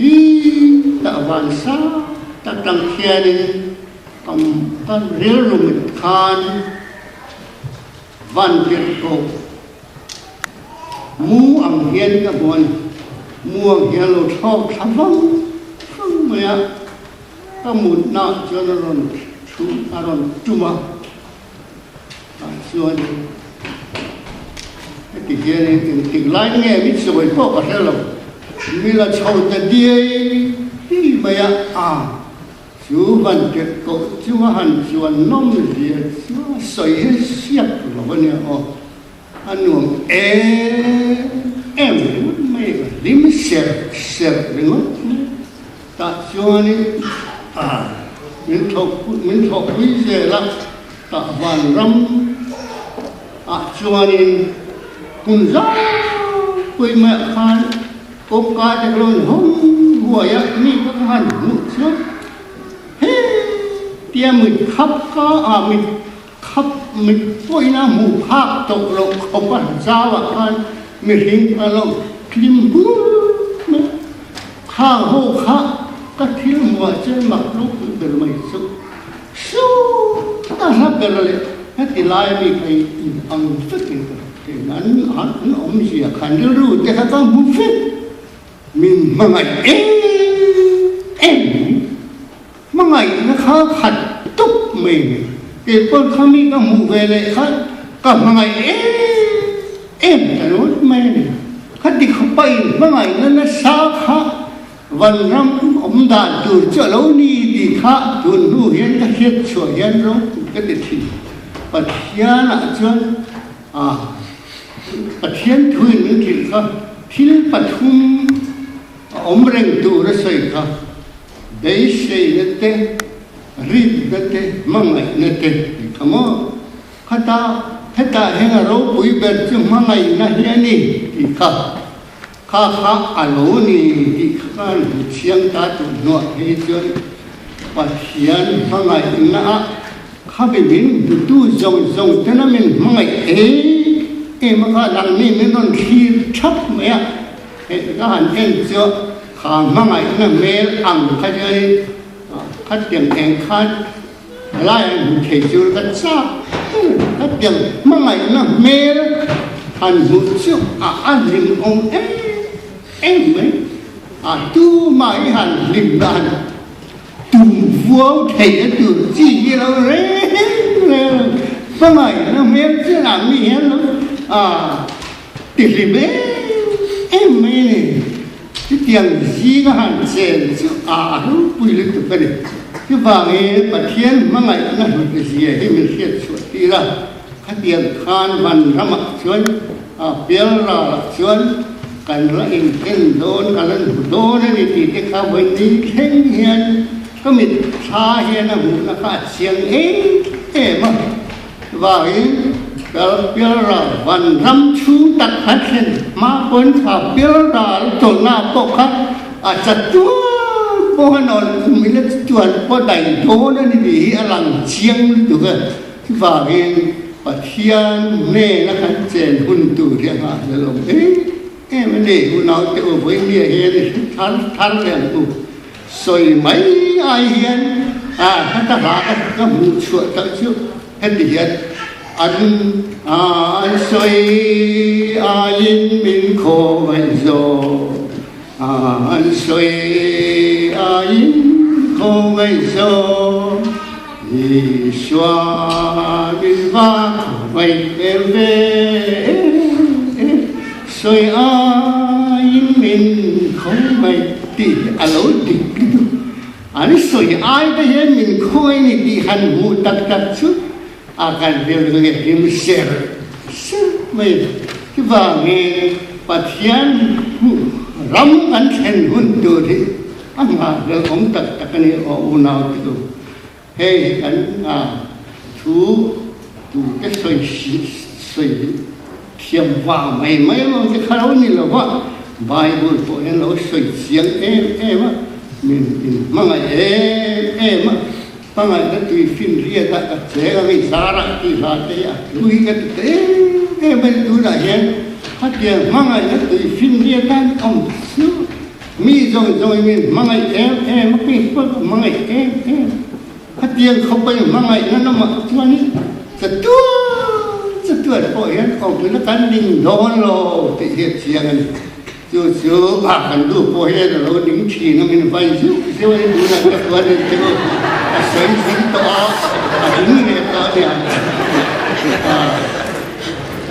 Khi tah van sang tak tang khianin ka ka rilru mit khan van tirh tawh mu ang hian ka hmu a ni. Mu ang hian a lo thlawk thla vang vang mai a, ka mutna ah chuan a rawn thu a rawn tum a. Tah chuan heti hianin engtik lai nge min sawi pawh ka hre lo, mi la chho ta diai diai mai a, a chu van tirh koh chunga han chuan nawm zia chu a sawi hi siak lo a nia aw, a nuam em em ringawt mai a, hlim serh serh ringawt mai. Tah chuanin min min thawhpui zel a, tah vanram ah chuanin hmun zauhpui maiah khan kawngka te ka lo inhawng huai a, mi ka ka han hmuh chuan he tia mit khap ka ah mit khap mit pawhin a hmuh phak tawh loh khawp a zauah khan mihring ka lo tlim hmur mai a. Khang ho kha ka thil hmuah chuan mak tluk ber mai chu su a hla ber leh heti lai ami kha hi in ang vek in ka hmu thin an an awmzia khan rilru te kha ka hmu vek min hmangaih em em mai hmangaihna kha khat tup mai kei pawn kha mi ka hmuh ve leh kha ka hmangaih em em ta ringawt mai a ni. Khati khawpa in hmangaihna nasa kha vanram awm dan tur chu a lo ni tih kha tun hnu hian ka hriat chhuah hian ropui ka ti thin. Pathianah chuan ah Pathian thuin min hrilh kha thil pathum a awm reng tur a sawi kha beiseina te, rinna te, hmangaihna te tih kha maw? Khata hetah hian a ropui ber chu hmangaihna hi a ni tih kha kha kha a lo ni tih kha ka han hmu chiang ta tun hnuah phei chuan Pathian hmangaihna ah kha mi min hmutu zawng zawng tena min hmangaih em em a kha nangni min rawn thlir thap mai a, hei ka han en chu kha hmangaihna hmel ang kha chuanin khatiang eng khan Helai an hmu thei chu ka chak ka tiang hmangaihna hmel han hmuh chu a a hlim awm em em mai a tumah hi han hlim na han tum vuau thei a tur chi hi lo reng reng hmangaihna hmel chian ah mi hian lo a ti hlim em em mai a ni. Chutiang zinga han chen chu a ropui lutuk a ni. Chuvangin Pathian hmangaihna hlut zia hi min hriat chhuah tir a, khatiang khan van ramah chuan pial ralah chuan kan la inken dawn, kan la hmu dawn a ni tih te kha vawi ni thleng hian ka mitthla hian a hmuhna kha a chiang em em a. Chuvangin kal pialral vanram chhung tak kha thlen hma pawn kha pialral tawlhna pawh kha a chatuan pawh a nawn kum ila chatuan pawh daih dawn a ni tih hi a lang chiang lutuk a. Chuvangin Pathian hnena kan chen hun tur hi a nghahhlelh awm em em a ni. Unaute u vawinia hian i hre thar thar leh ang u. Sawi mai ai hian heta hla ka hmuh chhuah tak chu heti hian an an sawi aiin min khawngaih zawk an sawi aiin khawngaih zawk Isua min va khawngaih em ve sawi aiin min khawngaih Tih hi a lo dik lutuk. An sawi ai te hian min khawi ni tih han hmuh tak tak chu a kan rilru hi a hlim ser ser mai a. Chuvangin Pathian ram kan thlen hun tur hi a nghahhlelh awm tak tak a ni aw unau te u. Hei kan thu tute sawi sawi thiam vang mai mai lo te kha lo ni lo va, Bible pawh hian lo sawi chiang em em a, min in hmangaih em em a, hmangaihna tui finriat ah ka cheng ang i zarah tih hla te hi a hlui ka ti ta em em a ni tunah hian khatiang hmangaihna tui finriat a awm chu. Mi zawng zawngin min hmangaih em em a, kei pawh ka hmangaih em em. Khatiang khawpa i hmangaihna lamah chuanin chatuan chatuan pawh hian awmpuina kan ning dawn lo tih hi a chiang a ni. Chu chu a kan duh pawh hian a lo ning thin a, min vai zeuh zeuh a ni tunah ka chuan in chu a sawi zing tawh a, a ding leh tawh a nia.